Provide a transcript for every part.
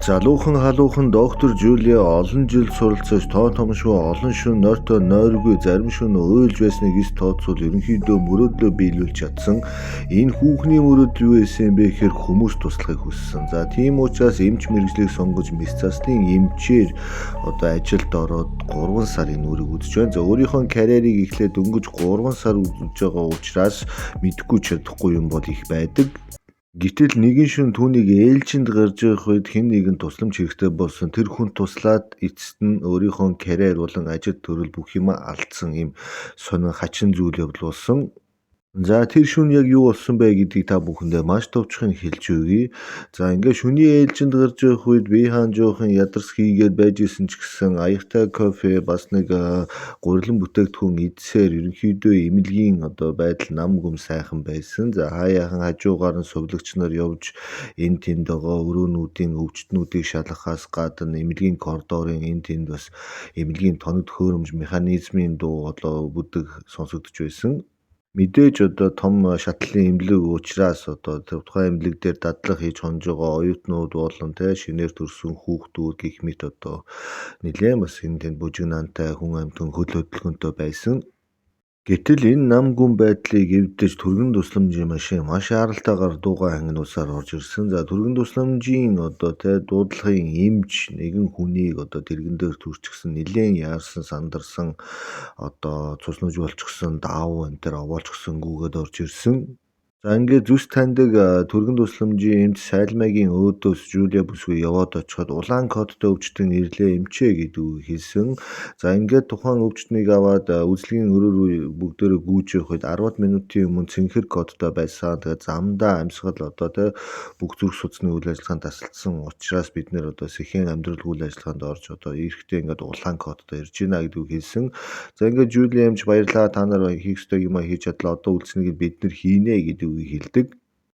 Залуухан халуухан доктор Жулиа олон жил суралцаж тоо томшгүй олон шөнө нойртой нойргүй зарим шөнө уйлж байсныг эс тооцвол ерөнхийдөө мөрөөдлөө биелүүлж чадсан. Энэ хүүхний мөрөөдөл юу байсан юм бэ гэхээр хүмүүс туслахыг хүссэн. За тийм учраас эмч мэргэжлийг сонгож мэс заслын эмчээр одоо ажилд ороод 3 сарын нүрийг үзэж байна. За өөрийнхөө карьерийг эхлээд дөнгөж 3 сар үзэж байгаа учраас мэдэхгүй чадахгүй юм бол их байдаг. Гэтэл нэгэн шөнө түүнийг ээлжинд гарч ирэх үед хэн нэгэн тусламж хэрэгтэй болсон. Тэр хүн туслаад эцэст нь өөрийнхөө карьер болон ажил төрөл бүх юмаа алдсан ийм сонин хачин зүйл явдал болсон. За тэр шөнө яг юу болсон бэ гэдгийг та бүхэндээ маш товчхон хэлж өгье. За ингээд шөнийн ээлжинд гарч ирэх үед би хаан жоохон ядарс хийгээд байж исэн ч гэсэн аяартай кофе бас нэг гурилан бүтээгдэхүүн идсээр ерөнхийдөө эмнэлгийн одоо байдал нам гүм сайхан байсан. За хаяахан хажуугаар нь сувилагч нар явж энэ тэнд байгаа өрөөнүүдийн өвчтөнүүдийг шалгахаас гадна эмнэлгийн коридорын энэ тэнд бас эмнэлгийн тоног төхөөрөмж механизмын дуу одоо бүдэг сонсогдож байсан. Мэдээж одоо том шатлалын эмнэлэг учраас одоо тухайн эмнэлэг дээр дадлага хийж хонж байгаа оюутнууд болон шинээр төрсэн хүүхдүүд гэх мэт одоо нэлээн бас энэ тэнд бужигнаантай хүн амьтан хөл хөдөлгөөнтэй байсан. Гэтэл энэ нам гүн байдлыг эвдэж түргэн тусламжийн машин маш аралтайгаар дуугаа хангинуулсаар орж ирсэн. За түргэн тусламжийн одоо дуудлагын эмч нэгэн хүнийг одоо тэрэгэн дээр төрчихсөн нэлээн яарсан сандарсан одоо цуснаж болчихсон даав энэ төр овоолчихсон гүгээд орж ирсэн. За ингээд зүс таньдаг түргэн тусламжийн эмч Сайлмагийн өөдөөс Жулиа бүсгүй яваад очиход улаан кодтой өвчтөн ирлээ эмчээ гэдэг үгийг хэлсэн. За ингээд тухайн өвчтнийг аваад үзлэгийн өрөө рүү бүгдээрээ гүйж явах үед 10 минутын өмнө цэнхэр кодтой байсан. Тэгээд замдаа амьсгал одоо бүх зүрх судасны үйл ажиллагаанд тасалдсан учраас бид нэр одоо сэхэн амьдрал үйл ажиллагаанд орж одоо эрэхтэй ингээд улаан кодтой ирж байна гэдэг үг хэлсэн. За ингээд Жулиа эмч баярлалаа, та нар хийх ёстой юмаа хийж чадлаа, одоо үлдсэнийг бид нар хийнэ гэдэг үгийг хэлдэг.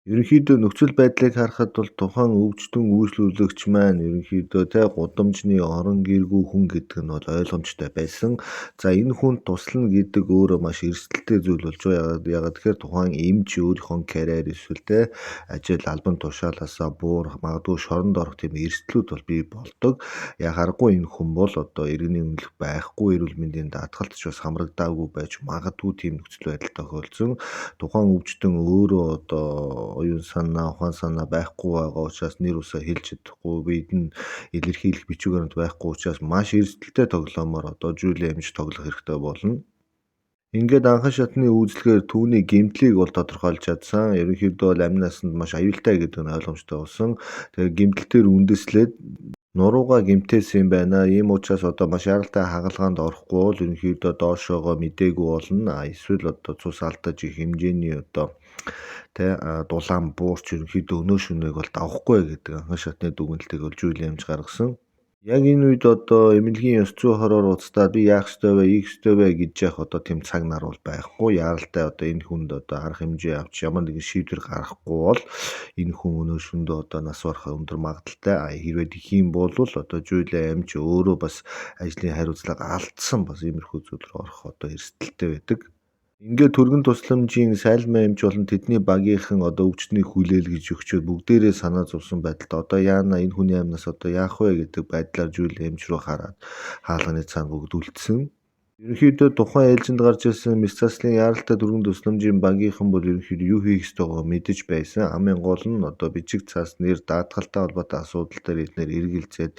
Ерөнхийдөө нөхцөл байдлыг харахад бол тухайн өвчтөн үйлчлүүлэгч маань ерөнхийдөө гудамжны орон гэргүй хүн гэдэг нь бол ойлгомжтой байсан. За энэ хүн туслана гэдэг өөрөө маш эрсдэлтэй зүйл болж байгаа. Яагаад гэхээр тухайн эмч өөрийнхөө карьер эсвэл ажил албан тушаалаасаа буур магадгүй шоронд орох тийм эрсдлүүд бол бий болдог. Яхааргүй энэ хүн бол одоо иргэний үнэлэх байхгүй эрүүл мэндийн даатгалд ч бас хамрагдаагүй байж магадгүй тийм нөхцөл байдал тохиолдсон. Тухайн өвчтөн өөрөө одоо оюун санаа, ухаан санаа байхгүй байгаа учраас нэр усаа хэлж чадахгүй, бид нь илэрхийлэх бичиг баримт байхгүй учраас маш эрсдэлтэй тоглоомоор одоо Жули эмч тоглох хэрэгтэй болно. Ингээд анхан шатны үйлчлэгээр түүний гэмтлийг бол тодорхойлж чадсан. Ерөнхийдөө бол амь насанд маш аюултай гэдэг нь ойлгомжтой болсон. Тэгээд гэмтэл дээр үндэслээд нуруугаа гэмтээсэн юм байна. Ийм учраас одоо маш яаралтай хагалгаанд орохгүй бол ерөнхийдөө доошоогоо мдээгүй болно. Эсвэл одоо цус алдаж их хэмжээний одоо дулаан буурч ерөнхийдөө өнөө шөнөйг бол давахгүй гэдэг анхан шатны дүгнэлтийг бол Жули эмч гаргасан. Яг энэ үед одоо эмнэлгийн ёс зүйн хороор уцтаад би яах ёстой вэ, ийх ёстой вэ гэж яах одоо тийм цаг нар бол байхгүй. Яаралтай одоо энэ хүнд одоо арга хэмжээ авч ямар нэгэн шийдвэр гаргахгүй бол энэ хүн өнөө шөндөө одоо нас барах өндөр магадлалтай. Хэрвээ тэгэх юм бол одоо Жулиа эмч өөрөө бас ажлын хариуцлага алдсан бас иймэрхүү зүйл рүү орох одоо эрсдэлтэй байдаг. Ингээд түргэн тусламжийн Сайлмаа эмч болон тэдний багийнхан одоо өвчтнийг хүлээлгэж өгчөөд бүгдээрээ санаа зовсон байдалд одоо яана энэ хүний амнаас одоо яах вэ гэдэг байдлаар Жули эмч рүү хараад хаалганы цаана бүгд үлдсэн. Ерөнхийдөө тухайн ээлжинд гарч ирсэн мэс заслын яаралтай түргэн тусламжийн багийнхан бол ерөнхийдөө юу хийх ёстойгоо мэдэж байсан. Хамгийн гол нь одоо бичиг цаас нэр даатгалтай холбоотой асуудал дээр эднэр эргэлзээд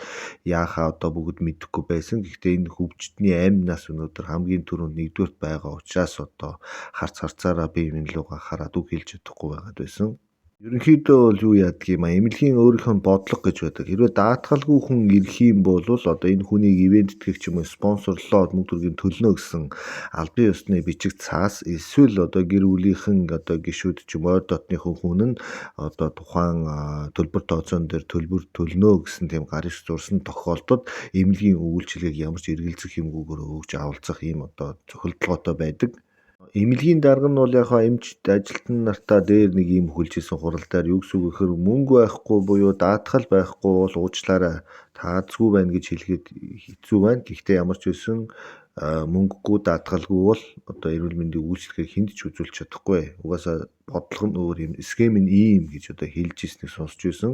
яахаа одоо бүгд мэдэхгүй байсан. Гэхдээ энэ хөвчтний амь нас өнөөдөр хамгийн түрүүнд нэгдүгээрт байгаа учраас одоо харц харцаараа бие биен лугаа хараад үг хэлж чадахгүй байгаад байсан. Ерөнхийдөө бол юу яадаг юм а эмнэлгийн өөрийнх нь бодлого гэж байдаг. Хэрвээ даатгалгүй хүн ирэх юм бол одоо энэ хүнийг ивент тэтгэх ч юм уу спонсорлоод мөнгө төгрөгийн төлнө гэсэн албан ёсны бичиг цаас эсвэл одоо гэр бүлийнхэн одоо гишүүд ч юм ойр дотныхон хүн нь одоо тухайн төлбөр тооцоон дээр төлбөр төлнө гэсэн тийм гар иш зурсан тохиолдолд эмнэлгийн үйлчилгээг ямар ч эргэлзэх юмгүйгээр өгч авалцах ийм одоо зохилдлоготой байдаг. Эмнэлгийн дарга нь бол яг хаа эмч ажилтан нартаа дээр нэг юм хүлж исэн хурал дээр юу гэсэн үг гэхээр мөнгө байхгүй буюу даатгал байхгүй бол уучлаарай таазгүй байна гэж хэлэхэд хэцүү байна. Гэхдээ ямар ч байсан мөнгөгүй даатгалгүй бол одоо эрүүл мэндийн үйлчилгээг хүнд ч үзүүлж чадахгүй. Угаасаа бодлого нь өөр юм, схем нь ийм гэж одоо хэлж ирснийг сонсч байсан.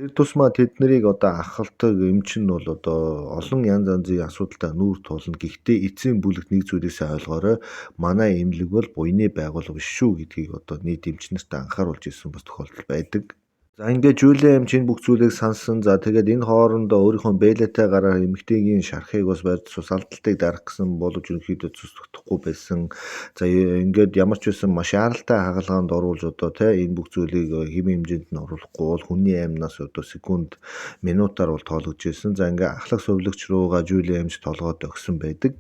Тэр тусмаа тэднийг одоо ахалдаг эмч нь бол одоо олон янз янзын асуудалтай нүүр тулна. Гэхдээ эцсийн бүлэгт нэг зүйлээсээ ойлгоорой. Манай эмнэлэг бол буяны байгууллага биш шүү гэдгийг одоо нийт эмч нарт анхааруулж ирсэн бас тохиолдол байдаг. За ингээд Жюли эмч энэ бүх зүйлийг сансан. За тэгээд энэ хоорондоо өөрийнхөө бэлэтэй гараар эмэгтэйгийн шархыг бас барьж цус алдалтыг дарах гэсэн боловч ерөнхийдөө цус тогтохгүй байсан. За ингээд ямар ч байсан маш яаралтай хагалгаанд оруулж одоо те энэ бүх зүйлийг хэм хэмжээнд нь оруулахгүй бол хүний амнаас одоо секунд минутаар бол тоологдож ирсэн. За ингээд ахлах сувилагч руугаа Жюли эмч толгойд өгсөн байдаг.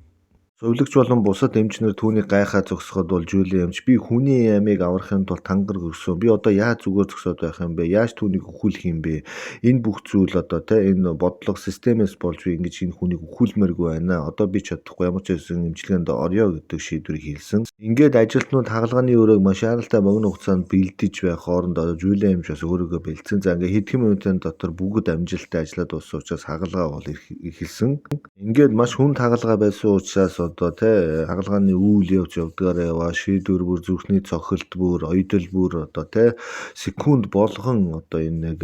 Сувилагч болон бусад эмч нар түүнийг гайхаа зогсоход бол Жюли эмч би хүний амийг аврахын тулд тангар өрсөн. Би одоо яаж зүгээр зогсоод байх юм бэ? Яаж түүнийг үхүүлэх юм бэ? Энэ бүх зүйл одоо те энэ бодлого системээс болж би ингэж энэ хүнийг үхүүлмээргүй байна. Одоо би чадахгүй, ямар ч байсан эмчилгээнд орё гэдэг шийдвэрийг хэлсэн. Ингээд ажилтнууд хагалгааны өрөөг маш яаралтай богино хугацаанд бэлдэж байх хооронд одоо Жюли эмч бас өөрийгөө бэлдсэн. За ингээд хэдхэн минутын дотор бүгд амжилттай ажиллаад дууссан учраас хагалгаа бол эхэлсэн. Ингээд маш хүнд хагалгаа байсан учраас одоо те хагалгааны үйл явц явдгаараа яваа, шийдвэр бүр, зүрхний цохилт бүр, оёдол бүр одоо те секунд болгон одоо энэ нэг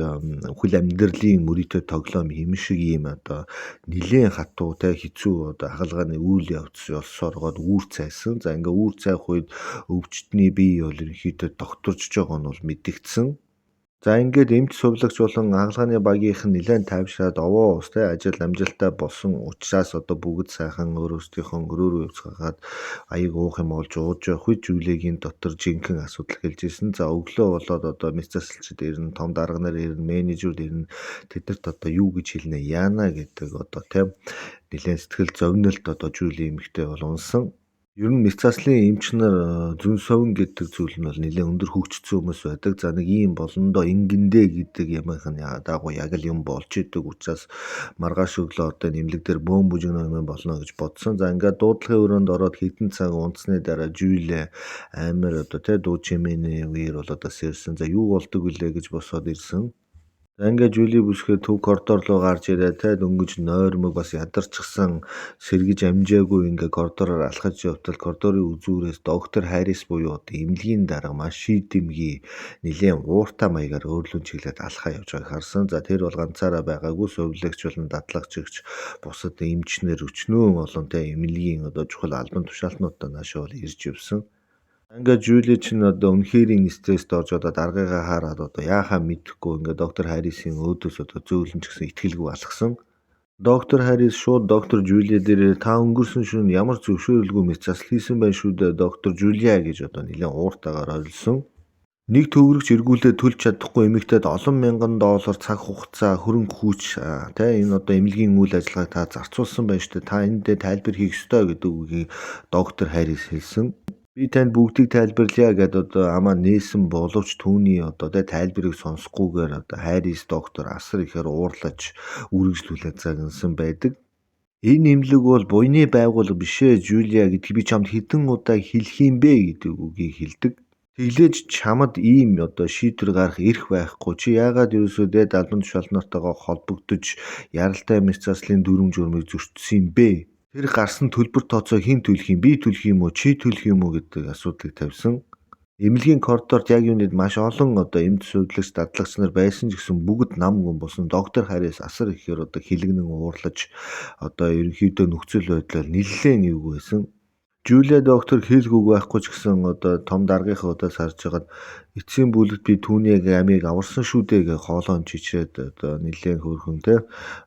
үхэл амьдралын мөрийтэй тоглоом юм шиг ийм одоо нилээн хатуу те хэцүү одоо хагалгааны үйл явц ёсооргоод үүр цайсан. За ингээ үүр цайх үед өвчтний бие бол ерөнхийдөө тогтворжож байгаа нь бол мэдэгдсэн. За ингээд эмч сувилагч болон хагалгааны багийнх нь нэлээн тайвшраад овоо ус те ажил амжилттай болсон учраас одоо бүгд сайхан өөр өөрсдийнхөө өрөө рүү явцгаагаад аяг уух юм олж ууж явах үед Жюлигийн дотор жинхэнэ асуудал эхэлж ирсэн. За өглөө болоод одоо мэс засалчид ирнэ, том дарга нар ирнэ, менежер ирнэ. Тэднэрт одоо юу гэж хэлнэ, яана гэдэг одоо те нэлээн сэтгэл зовнилд одоо Жюли эмэгтэй бол унсан. Ер нь мэс заслын эмч нар зөн совин гэдэг зүйл нь бол нэлээн өндөр хөгжсөн хүмүүс байдаг. За нэг ийм болондоо ингэндээ гэдэг юмын дагуу яг л юм болж идэг учраас маргааш өглөө одоо нэмлэг дээр бөөн бүжигнэ юм болно гэж бодсон. За ингээд дуудлагын өрөөнд ороод хэдэн цаг унтсны дараа Жюли амар одоо тэ дуу чимээний үеэр бол одоо сэрсэн. За юу болдог вүлээ гэж босоод ирсэн. За ингээд Жюли бүсгүй төв коридор руу гарч ирээд тэ дөнгөж нойрмог бас ядарчихсан, сэргэж амжаагүй ингээд коридороор алхаж явтал коридорын үзүүрээс доктор Харрис буюу одоо эмнэлгийн дарга маш шийдэмгий нэлээн ууртай маягаар өөрлөн чиглээд алхаа явж байгааг харсан. За тэр бол ганцаараа байгаагүй, сувилагч болон дадлагч бусад эмчнэр өчнөөн олон тэ эмнэлгийн одоо чухал албан тушаалтнуудаа наашаа бол ирж явсан. Ингээд Жюли чинь одоо үнэхэрийн стресст орж одоо даргыгаа хараад одоо яахаа мэдэхгүй ингээд доктор Харрисын өөдөөс одоо зөөлөн ч гэсэн итгэлгүй алхсан. Доктор Харрис шууд доктор Жюли дээр та өнгөрсөн шөнө ямар зөвшөөрөлгүй мэс засал хийсэн байна шүү дээ доктор Жюлиа гэж одоо нэлээн ууртайгаар орилсон. Нэг төгрөгч эргүүлээд төлж чадахгүй эмэгтэйд олон мянган доллар цаг хугацаа, хөрөнгө хүч тэ энэ одоо эмнэлгийн үйл ажиллагааг та зарцуулсан байна шүү дээ. Та энэ дээр тайлбар хийх ёстой гэдэг үгийг доктор Харрис хэлсэн. Би танд бүгдийг тайлбарлая гэдээ одоо амаа нээсэн боловч түүний одоо тэ тайлбарыг сонсохгүйгээр одоо Харрис доктор асар ихээр уурлаж үргэлжлүүлээд загнасан байдаг. Энэ эмнэлэг бол буяны байгууллага биш ээ Жюлиа гэдгийг би чамд хэдэн удаа хэлэх юм бэ гэдэг үгийг хэлдэг. Тэглээж чамд ийм одоо шийдвэр гарах эрх байхгүй. Чи яагаад ерөөсөө дээд албан тушаал нартайгаа холбогдож яралтай мэс заслын дүрэм журмыг зөрчсөн юм бэ? Тэр гарсан төлбөр тооцоо хэн төлөх юм? Би төлөх юм уу? Чи төлөх юм уу гэдэг асуудлыг тавьсан. Эмнэлгийн коридорт яг юунд маш олон одоо эмч сувилагч дадлагч нар байсан ч гэсэн бүгд нам гүн болсон. Доктор Харрис асар ихээр одоо хилэгнэн уурлаж одоо ерөнхийдөө нөхцөл байдлаар нэлээн эвгүй байсан. Жюлиа доктор хэлэх үг байхгүй ч гэсэн одоо том даргынхаа удаас харж байгаад эцсийн бүлэгт би түүний амийг аварсан шүү дээ гэж хоолойн чичрээд одоо нэлээн хөөрхөн те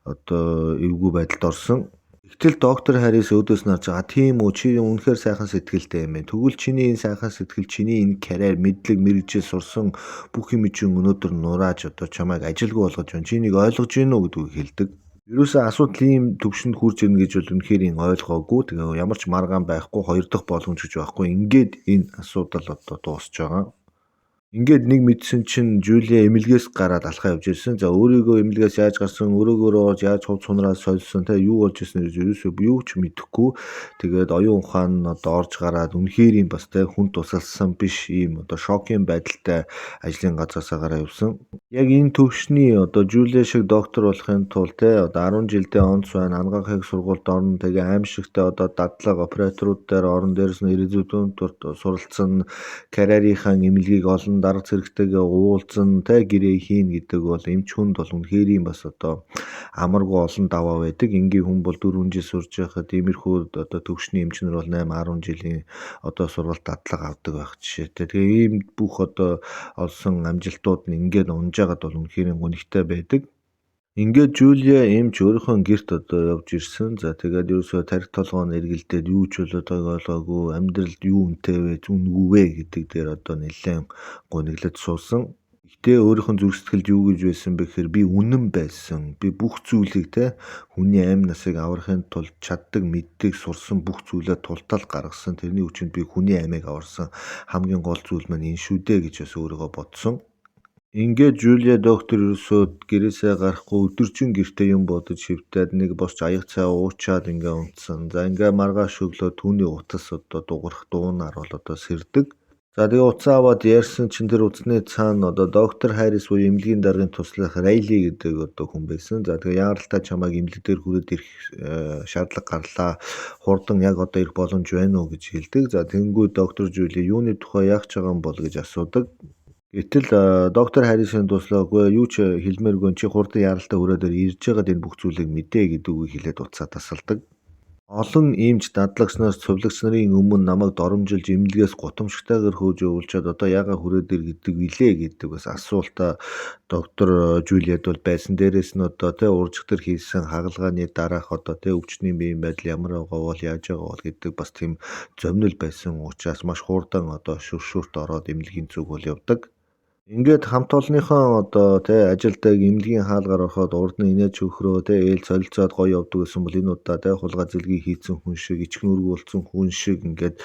одоо эвгүй байдалд орсон. Гэтэл доктор Харрис өөдөөс нь харж байгаа, тийм үү, чи үнэхээр сайхан сэтгэлтэй юм байна. Тэгвэл чиний энэ сайхан сэтгэл, чиний энэ карьер, мэдлэг, мэргэжил сурсан бүх юм чинь өнөөдөр нурааж одоо чамайг ажилгүй болгож байна. Чи энийг ойлгож гин үү гэдгийг хэлдэг. Ерөөсөө асуудал ийм төвшөнд хүрч ирнэ гэж бол үнэхээр ин ойлгоогүй. Тэгээ ямар ч маргаан байхгүй, хоёр дахь боломж гэж байхгүй. Ингээд энэ асуудал одоо дуусч байгаа. Ингээд нэг мэдсэн чинь Жюлиа эмнэлгээс гараад алхаа явж ирсэн. За өөрийгөө эмнэлгээс яаж гарсан, өрөөгөөрөө яаж хувц сунраа сольсон, тэ юу болж ирсэн гэж ерөөсөө юу ч мэдэхгүй. Тэгээд оюун ухаан нь одоо орж гараад үнэхээр юм бас тэ хүн тусалсан биш ийм одоо шокийн байдалтай ажлын газаасаа гараа явсан. Яг энэ төвшний одоо Жюлиа шиг доктор болохын тулд тэ одоо 10 жилдээ онц байна, анагаахын сургуульд орно, тэгээ аимшигтай одоо дадлага операторууд дээр орон, дээрс нь резидентурт суралцсан, карьерийнхаа эмнэлгийг олон дарга зэрэгтэйгээ уулзан тэ гэрээ хийн гэдэг бол эмч хүнд бол үнэхээр бас одоо амаргүй олон даваа байдаг. Энгийн хүн бол 4 жил сурж байхад иймэрхүү одоо төвшний эмч нар бол 8 10 жилийн одоо сургалт дадлага авдаг байх жишээтэй. Тэгээ ийм бүх одоо олсон амжилтууд нь ингээд унжаагаад бол үнэхээр гунигтай байдаг. Ингээд Жулия эмч өөрийнхөө гэрт одоо явж ирсэн. За тэгээд ерөөсөө тархи толгой нь эргэлдээд юу ч болоод байгааг ойлгоогүй, амьдралд юу үнэтэй вэ, үнэгүй вэ гэдэг дээр одоо нэлээд гуниглаж суусан. Гэхдээ өөрийнх нь зүрх сэтгэлд юу гэж байсан бэ гэхээр би үнэн байсан. Би бүх зүйлийг те хүний амь насыг аврахын тулд чаддаг, мэддэг, сурсан бүх зүйлээ тултал гаргасан. Тэрний хүчинд би хүний амийг аварсан. Хамгийн гол зүйл маань энэ шүү дээ гэж бас өөрийгөө бодсон. Ингээд Жулия доктор ерөөсөө гэрээсээ гарахгүй өдөржин гэртээ юм бодож хэвтээд нэг босч аяг цай уучаад ингээ унтсан. За ингээ маргааш өглөө түүний утас одоо дуурах дуунаар бол одоо сэрдэг. За тэгээ утсаа аваад ярьсан чинь тэр утасны цаана одоо доктор Харрис буюу эмнэлгийн даргын туслах Райли гэдэг одоо хүн байсан. За тэгээ яаралтай чамайг эмнэлэг дээр хүрээд ирэх шаардлага гарлаа. Хурдан яг одоо ирэх боломж байна уу гэж хэлдэг. За тэгэнгүүт доктор Жули юуны тухай яах ч байгаа юм бол гэж асуудаг. Гэтэл доктор Харрисын туслаа үгүй юу ч хэлмээргүй чи хурдан яаралтай хүрээд ирж байгаад энэ бүх зүйлийг мэдээ гэдэг үгийг хэлээд утсаа тасалдаг. Олон эмч дадлагч нар, цувилагч нарын өмнө намайг доромжилж эмнэлгээс гутамшигтайгаар хөөж явуулчаад одоо яагаад хүрээд ир гэдэг билээ гэдэг бас асуултаа доктор Жулиад бол байсан. Дээрээс нь одоо тэ уржигдар хийсэн хагалгааны дараах одоо тэ өвчний биеийн байдал ямар байгаа бол яаж байгаа бол гэдэг бас тийм зовнил байсан учраас маш хурдан одоо шүршүрт ороод эмнэлгийн зүг бол явдаг. Ингээд хамт олонныхоо одоо тэ ажилдаг эмнэлгийн хаалгаар ороход урд нь инээж хөхрөө тэ ээл солилцоод гоё явдаг гэсэн бол энэ удаа тэ хулгай зэлгийг хийцэн хүн шиг ичгэн нүрг болсон хүн шиг ингээд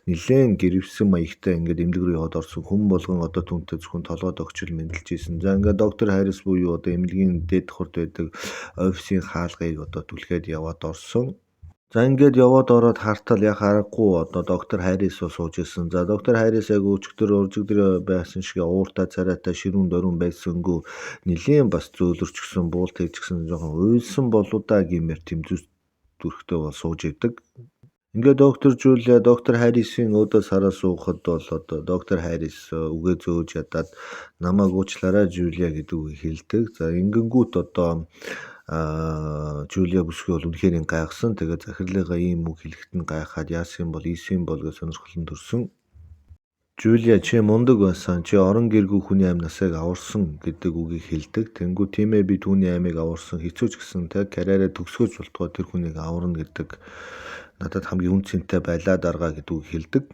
нилээн гэрвсэн маягтай ингээд эмнэлэг рүү яваад орсон хүн болгон одоо түүнтэй зөвхөн толгойд огчил мэндэлж исэн. За ингээд доктор Харрис буюу одоо эмнэлгийн дээд давхарт байдаг офисын хаалгыг одоо түлхээд яваад орсон. За ингээд яваад ороод хартал яг аргагүй одоо доктор Харрис бол сууж исэн. За доктор Харрис яг өчигдөр уржигдөр байсан шиг ууртай царайтай ширүүн дөрвөн байсангүй нилээн бас зөөлөрчгсөн буулт хийжгсэн жоохон уйлсан болоо да гэмээр тийм зүс дүрхтэй бол сууж идэг. Ингээд доктор Жулия доктор Харрисын өөдөөс хараа суухад бол одоо доктор Харрис үгээ зөөж ядаад намайг уучлаарай Жулия гэдэг үгийг хэлдэг. За ингэнгүүт одоо Жулия бүсгүй бол үнэхээр гайхсан. Тэгээд захирлынхаа ийм үг хэлэхэд нь гайхаад яасан бол ийсэн бол гэж сонирхол нь төрсөн. Жулия чи мундаг байсан. Чи орон гэргүй хүний амь насыг аварсан гэдэг үгийг хэлдэг. Тэнгүү тийм ээ би түүний амийг аварсан. Хэцүү ч гэсэн тэ карьераа төгсгөж болтугай тэр хүнийг аварна гэдэг надад хамгийн үн цэнтэй байлаа дарга гэдэг үг хэлдэг.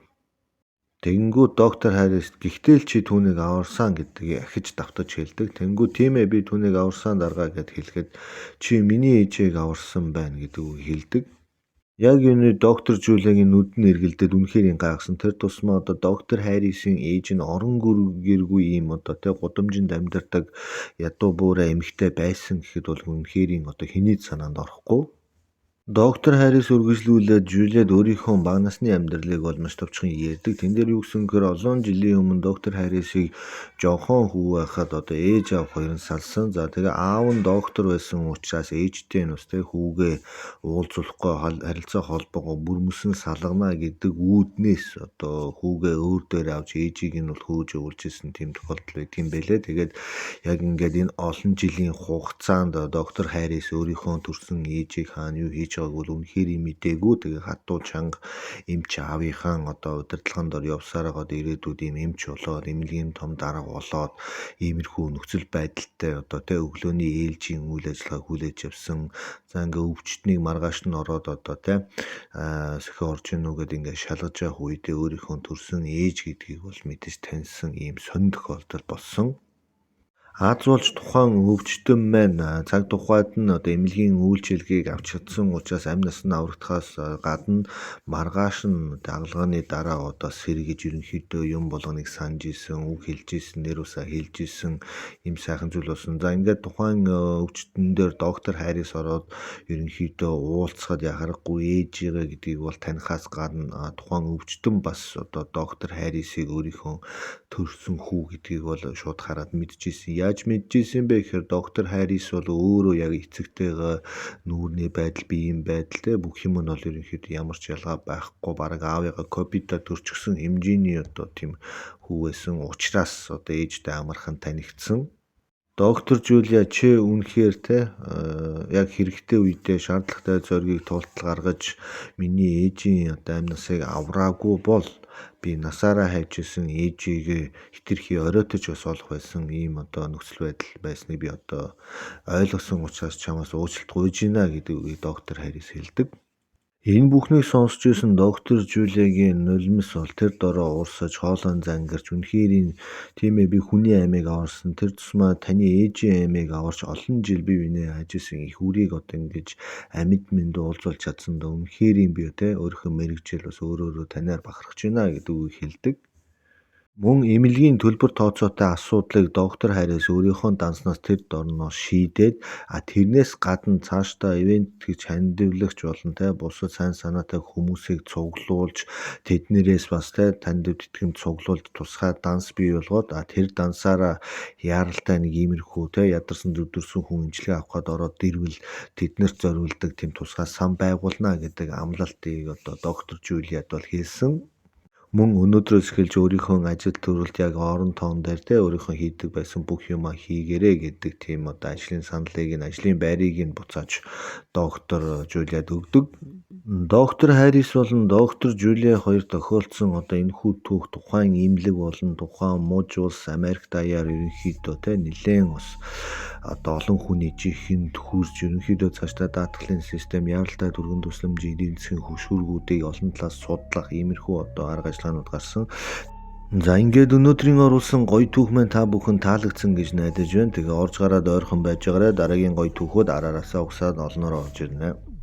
Тэгэнгүүт доктор Харрис гэхдээ л чи түүнийг аварсан гэдгийг ахиж давтаж хэлдэг. Тэнгүү тийм ээ би түүнийг аварсан дарга гэд хэлэхэд чи миний ээжийг аварсан байна гэдэг үг хэлдэг. Яг энэ доктор Жулиагийн нүд нь эргэлдээд үнэхээр гайхсан. Тэр тусмаа одоо доктор Харрисын ээж нь орон гэргүй ийм одоо тэ гудамжинд амьдардаг ядуу буурай эмэгтэй байсан гэхэд бол үнэхээр одоо хэний ч санаанд орохгүй. Доктор Харрис үргэлжлүүлээд Жулиад өөрийнхөө бага насны амьдралыг бол маш товчхон ярьдаг. Тэн дээр юу гэсэн гэхээр олон жилийн өмнө доктор Харрисыг жонхон хүү байхад одоо ээж аав хоёр нь салсан. За тэгээ аав нь доктор байсан учраас ээжтэй нь бас тэ хүүгээ уулзуулахгүй харилцаа холбоогоо бүрмөсөн салгана гэдэг үүднээс одоо хүүгээ өөр дээр авч ээжийг нь бол хөөж явуулж исэн тийм тохиолдол байдаг юм байлээ. Тэгээд яг ингээд энэ олон жилийн хугацаанд доктор Харрис өөрийнхөө төрсэн ээжийг хаана юу хийж байгааг бол үнэхээр мдээгүй. Тэгээ хатуу чанга эмч аавынхаа одоо удирдлагын дор явсаар байгаад ирээдүйд ийм эмч болоод эмнэлгийн том дарга болоод иймэрхүү нөхцөл байдалтай одоо тэ өглөөний ээлжийн үйл ажиллагааг хүлээж авсан. За ингээ өвчтнийг маргааш нь ороод одоо тэ сөхө орж ийн үү гэд ингээ шалгаж явах үедээ өөрийнхөө төрсэн ээж гэдгийг бол мэдэж таньсан ийм сонин тохиолдол болсон. Аз болж тухайн өвчтөн маань цаг тухайд нь одоо эмнэлгийн үйлчилгээг авч чадсан учраас амь нас нь аврагдахаас гадна маргааш нь дагалгааны дараа одоо сэргэж ерөнхийдөө юм болгоныг санаж исэн, үг хэлж исэн, нэр усаа хэлж исэн юм сайхан зүйл болсон. За ингээд тухайн өвчтөн дээр доктор Харрис ороод ерөнхийдөө уулзахад яхарахгүй ээжигээ гэдгийг бол танихаас гадна тухайн өвчтөн бас одоо доктор Харрисыг өөрийнхөө төрсөн хүү гэдгийг бол шууд хараад мэдчихсэн. Яаж мэдчихсэн бэ гэхээр доктор Харрис бол өөрөө яг эцэгтэйгээ нүүрний байдал, биеийн байдал те бүх юм нь бол ерөнхийдөө ямар ч ялгаа байхгүй, бараг аавыгаа копидо төрчихсөн хэмжээний одоо тийм хүү байсан учраас одоо ээжтэй амархан танигдсан. Доктор Жулиа, чи үнэхээр те яг хэрэгтэй үедээ шаардлагатай зоригийг тултал гаргаж миний ээжийн одоо амь насыг авраагүй бол би насаараа хайж исэн ээжийг хэтэрхий оройтож бас олох байсан ийм одоо нөхцөл байдал байсныг би одоо ойлгосон учраас чамаас уучлалт гуйж байна гэдэг үгийг доктор Харрис хэлдэг. Энэ бүхнийг сонсч байсан доктор Жулиагийн нулимс бол тэр дороо уурсаж, хоолойн зангарч, үнэхээр энэ тийм ээ, би хүний амийг аварсан. Тэр тусмаа таны ээжийн амийг аварч олон жил бие биенээ хайж исэн эх үрийг одоо ингэж амьд мэнд уулзуулж чадсандаа үнэхээр би те өөрийнхөө мэргэжил бас өөрөөрөө танаар бахархаж байна гэдэг үгийг хэлдэг. Мөн эмнэлгийн төлбөр тооцоотой асуудлыг доктор Харрис өөрийнхөө данснаас тэр дорноо шийдээд, тэрнээс гадна цаашдаа ивээн тэтгэгч, хандивлагч болон те бусад сайн санаатай хүмүүсийг цуглуулж, тэднэрээс бас те тандив тэтгэмж цуглуулж тусгай данс бий болгоод, тэр дансаараа яаралтай нэг иймэрхүү те ядарсан зүдэрсэн хүн эмчилгээ авах гээд ороод ирвэл тэднэрт зориулдаг тийм тусгай сан байгуулна гэдэг амлалтыг одоо доктор Жулиад бол хэлсэн. Мөн өнөөдрөөс эхэлж өөрийнхөө ажил төрөлд яг орон тоон дээр те өөрийнхөө хийдэг байсан бүх юмаа хийгээрэй гэдэг тийм одоо ажлын саналыг нь, ажлын байрыг нь буцааж доктор Жулиад өгдөг. Доктор Харрис болон доктор Жулиа хоёр тохиолдсон одоо энэхүү түүх тухайн эмнэлэг болон тухайн муж улс Америк даяар ерөнхийдөө те нэлээн бас одоо олон хүний жинхэнэ хурж, ерөнхийдөө цаашдаа даатгалын систем, яаралтай түргэн тусламжийн эдийн засгийн хөшүүргүүдийг олон талаас судлах иймэрхүү одоо арга ажиллагаанууд гарсан. За, ингээд өнөөдрийн оруулсан гоё түүх маань та бүхэн таалагдсан гэж найдаж байна. Тэгээ орж гараад ойрхон байж байгаарай. Дараагийн гоё түүхүүд араасаа угсаад олноор орж ирнэ.